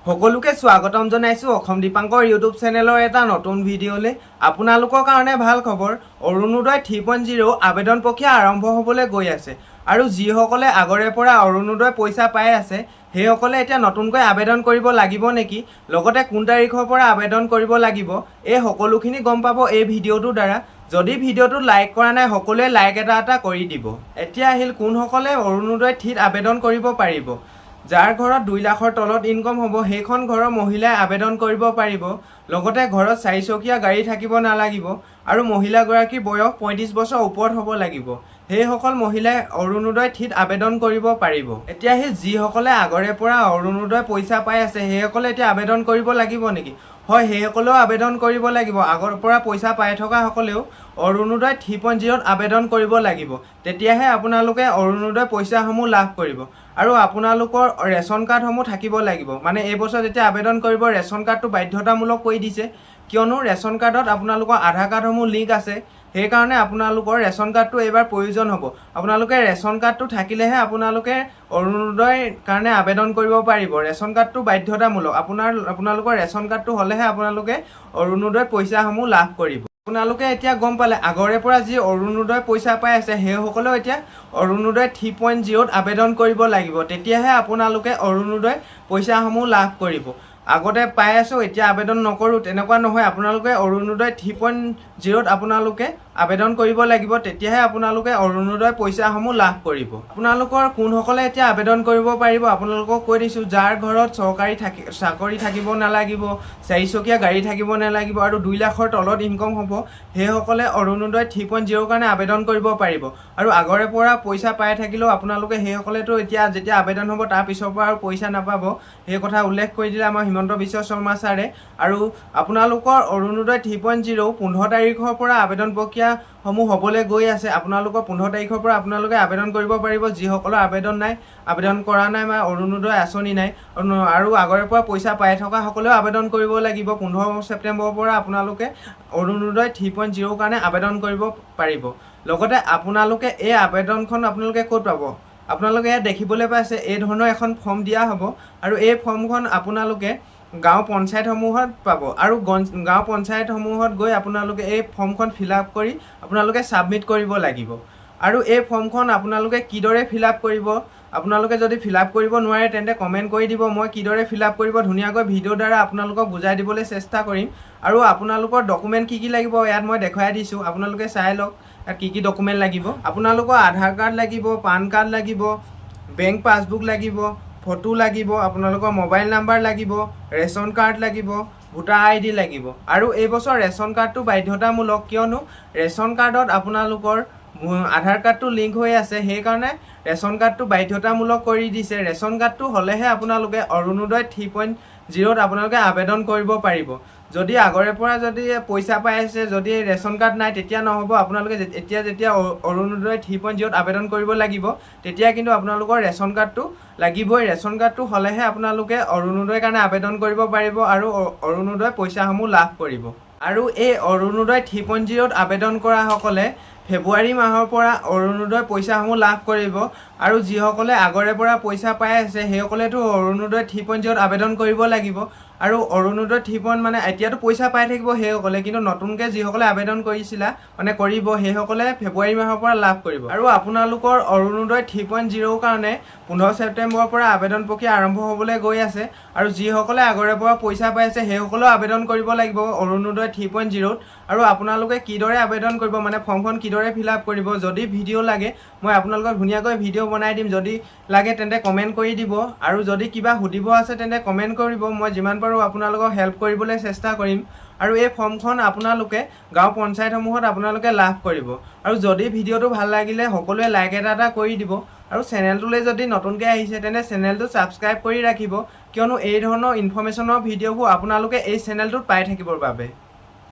সকলোকে স্বাগতম জনাইছোঁ অসম দীপাংকৰ ইউটিউব চেনেলৰ এটা নতুন ভিডিঅ'লৈ। আপোনালোকৰ কাৰণে ভাল খবৰ, অৰুণোদয় 3.0 আবেদন প্ৰক্ৰিয়া আৰম্ভ হ'বলৈ গৈ আছে আৰু যিসকলে আগৰে পৰা অৰুণোদয় পইচা পাই আছে, সেইসকলে এতিয়া নতুনকৈ আবেদন কৰিব লাগিব নেকি, লগতে কোন তাৰিখৰ পৰা আবেদন কৰিব লাগিব, এই সকলোখিনি গম পাব এই ভিডিঅ'টোৰ দ্বাৰা। যদি ভিডিঅ'টো লাইক কৰা নাই, সকলোৱে লাইক এটা এটা কৰি দিব। এতিয়া আহিল কোনসকলে অৰুণোদয় 3ত আবেদন কৰিব পাৰিব। যাৰ ঘৰত 2 লাখৰ তলত ইনকম হ'ব, সেইখন ঘৰৰ মহিলাই আবেদন কৰিব পাৰিব। লগতে ঘৰত চাৰিচকীয়া গাড়ী থাকিব নালাগিব আৰু মহিলাগৰাকীৰ বয়স 35 বছৰ ওপৰত হ'ব লাগিব। সেইসকল মহিলাই অৰুণোদয় 3ত আবেদন কৰিব পাৰিব। এতিয়া সেই যিসকলে আগৰে পৰা অৰুণোদয় পইচা পাই আছে, সেইসকলে এতিয়া আবেদন কৰিব লাগিব নেকি? হয়, সেইসকলেও আবেদন কৰিব লাগিব। আগৰ পৰা পইচা পাই থকাসকলেও অৰুণোদয় 3.0ত আবেদন কৰিব লাগিব। তেতিয়াহে আপোনালোকে অৰুণোদয় পইচাসমূহ লাভ কৰিব। আৰু আপোনালোকৰ ৰেচন কাৰ্ডসমূহ থাকিব লাগিব। মানে এই বছৰ যেতিয়া আবেদন কৰিব, ৰেচন কাৰ্ডটো বাধ্যতামূলক কৰি দিছে। কিয়নো ৰেচন কাৰ্ডত আপোনালোকৰ আধাৰ কাৰ্ডসমূহ লিংক আছে। সেইকাৰণে আপোনালোকৰ ৰেচন কাৰ্ডটো এইবাৰ প্ৰয়োজন হ'ব। আপোনালোকে ৰেচন কাৰ্ডটো থাকিলেহে আপোনালোকে অৰুণোদয়ৰ কাৰণে আবেদন কৰিব পাৰিব। ৰেচন কাৰ্ডটো বাধ্যতামূলক। আপোনালোকৰ ৰেচন কাৰ্ডটো হ'লেহে আপোনালোকে অৰুণোদয় পইচাসমূহ লাভ কৰিব। আপোনালোকে এতিয়া গম পালে, আগৰে পৰা যি অৰুণোদয় পইচা পাই আছে, সেইসকলেও এতিয়া অৰুণোদয় 3.0ত আবেদন কৰিব লাগিব। তেতিয়াহে আপোনালোকে অৰুণোদয় পইচাসমূহ লাভ কৰিব। আগতে পাই আছোঁ, এতিয়া আবেদন নকৰোঁ, তেনেকুৱা নহয়। আপোনালোকে অৰুণোদয় 3.0ত আপোনালোকে আবেদন কৰিব লাগিব। তেতিয়াহে আপোনালোকে অৰুণোদয় পইচাসমূহ লাভ কৰিব। আপোনালোকৰ কোনসকলে এতিয়া আবেদন কৰিব পাৰিব, আপোনালোকক কৈ দিছোঁ। যাৰ ঘৰত চৰকাৰী চাকৰি থাকিব নালাগিব, চাৰিচকীয়া গাড়ী থাকিব নালাগিব আৰু 2 লাখৰ তলত ইনকম হ'ব, সেইসকলে অৰুণোদয় 3.0ৰ কাৰণে আবেদন কৰিব পাৰিব। আৰু আগৰে পৰা পইচা পাই থাকিলেও আপোনালোকে, সেইসকলেতো এতিয়া যেতিয়া আবেদন হ'ব, তাৰ পিছৰ পৰা আৰু পইচা নাপাব। সেই কথা উল্লেখ কৰি দিলে আমাৰ হিমন্ত বিশ্ব শৰ্মা ছাৰে। আৰু আপোনালোকৰ অৰুণোদয় 3.0 15 তাৰিখৰ পৰা আবেদন প্ৰক্ৰিয়াসমূহ হ'বলৈ গৈ আছে। আপোনালোকৰ 15 তাৰিখৰ পৰা আপোনালোকে আবেদন কৰিব পাৰিব। যিসকলৰ আবেদন নাই, আবেদন কৰা নাই বা অৰুণোদয় আঁচনি নাই আৰু আগৰে পৰা পইচা পাই থকাসকলেও আবেদন কৰিব লাগিব। 15 ছেপ্টেম্বৰৰ পৰা আপোনালোকে অৰুণোদয় 3.0ৰ কাৰণে আবেদন কৰিব পাৰিব। লগতে আপোনালোকে এই আবেদনখন আপোনালোকে ক'ত পাব? আপোনালোকে ইয়াত দেখিবলৈ পাইছে, এই ধৰণৰ এখন ফৰ্ম দিয়া হ'ব আৰু এই ফৰ্মখন আপোনালোকে গাঁও পঞ্চায়তসমূহত পাব আৰু গাঁও পঞ্চায়তসমূহত গৈ আপোনালোকে এই ফৰ্মখন ফিল আপ কৰি আপোনালোকে ছাবমিট কৰিব লাগিব। আৰু এই ফৰ্মখন আপোনালোকে কিদৰে ফিল আপ কৰিব, আপোনালোকে যদি ফিল আপ কৰিব নোৱাৰে, তেন্তে কমেণ্ট কৰি দিব। মই কিদৰে ফিল আপ কৰিব ধুনীয়াকৈ ভিডিঅ'ৰ দ্বাৰা আপোনালোকক বুজাই দিবলৈ চেষ্টা কৰিম। আৰু আপোনালোকৰ ডকুমেণ্ট কি কি লাগিব, ইয়াত মই দেখুৱাই দিছোঁ, আপোনালোকে চাই লওক। ইয়াত কি কি ডকুমেণ্ট লাগিব? আপোনালোকৰ আধাৰ কাৰ্ড লাগিব, পান কাৰ্ড লাগিব, বেংক পাছবুক লাগিব, ফটো লাগিব, আপোনালোকৰ মোবাইল নাম্বাৰ লাগিব, ৰেচন কাৰ্ড লাগিব, ভোটাৰ আই ডি লাগিব। আৰু এই বছৰ ৰেচন কাৰ্ডটো বাধ্যতামূলক, কিয়নো ৰেচন কাৰ্ডত আপোনালোকৰ আধাৰ কাৰ্ডটো লিংক হৈ আছে। সেইকাৰণে ৰেচন কাৰ্ডটো বাধ্যতামূলক কৰি দিছে। ৰেচন কাৰ্ডটো হ'লেহে আপোনালোকে অৰুণোদয় 3.0ত আপোনালোকে আবেদন কৰিব পাৰিব। যদি আগৰে পৰা যদি পইচা পাই আছে, যদি ৰেচন কাৰ্ড নাই, তেতিয়া নহ'ব। আপোনালোকে এতিয়া যেতিয়া অৰুণোদয় 3.0ত আবেদন কৰিব লাগিব, তেতিয়া কিন্তু আপোনালোকৰ ৰেচন কাৰ্ডটো লাগিবই। ৰেচন কাৰ্ডটো হ'লেহে আপোনালোকে অৰুণোদয়ৰ কাৰণে আবেদন কৰিব পাৰিব আৰু অৰুণোদয় পইচাসমূহ লাভ কৰিব। আৰু এই অৰুণোদয় 3.0ত আবেদন কৰাসকলে ফেব্ৰুৱাৰী মাহৰ পৰা অৰুণোদয় পইচাসমূহ লাভ কৰিব। আৰু যিসকলে আগৰে পৰা পইচা পাই আছে, সেইসকলেতো অৰুণোদয় 3.0ত আবেদন কৰিব লাগিব। আৰু অৰুণোদয় থ্ৰী পইণ্ট মানে এতিয়াতো পইচা পাই থাকিব সেইসকলে, কিন্তু নতুনকৈ যিসকলে আবেদন কৰিছিলা, মানে কৰিব, সেইসকলে ফেব্ৰুৱাৰী মাহৰ পৰা লাভ কৰিব। আৰু আপোনালোকৰ অৰুণোদয় 3.0ৰ কাৰণে 15 ছেপ্টেম্বৰৰ পৰা আবেদন প্ৰক্ৰিয়া আৰম্ভ হ'বলৈ গৈ আছে। আৰু যিসকলে আগৰে পৰা পইচা পাইছে, সেইসকলেও আবেদন কৰিব লাগিব অৰুণোদয় 3.0ত। আৰু আপোনালোকে কিদৰে আবেদন কৰিব, মানে ফৰ্মখন কিদৰে ফিল আপ কৰিব, যদি ভিডিঅ' লাগে, মই আপোনালোকক ধুনীয়াকৈ ভিডিঅ' বনাই দিম। যদি লাগে, তেন্তে কমেণ্ট কৰি দিব। আৰু যদি কিবা সুধিব আছে, তেন্তে কমেণ্ট কৰিব। মই যিমান পাৰোঁ আপোনালোকক হেল্প কৰিবলৈ চেষ্টা কৰিম। আৰু এই ফৰ্মখন আপোনালোকে গাঁও পঞ্চায়তসমূহত আপোনালোকে লাভ কৰিব। আৰু যদি ভিডিঅ'টো ভাল লাগিলে, সকলোৱে লাইক এটা এটা কৰি দিব। আৰু চেনেলটোলৈ যদি নতুনকৈ আহিছে, তেন্তে চেনেলটো ছাবস্ক্ৰাইব কৰি ৰাখিব, কিয়নো এই ধৰণৰ ইনফৰ্মেশ্যনৰ ভিডিঅ'বোৰ আপোনালোকে এই চেনেলটোত পাই থাকিবৰ বাবে।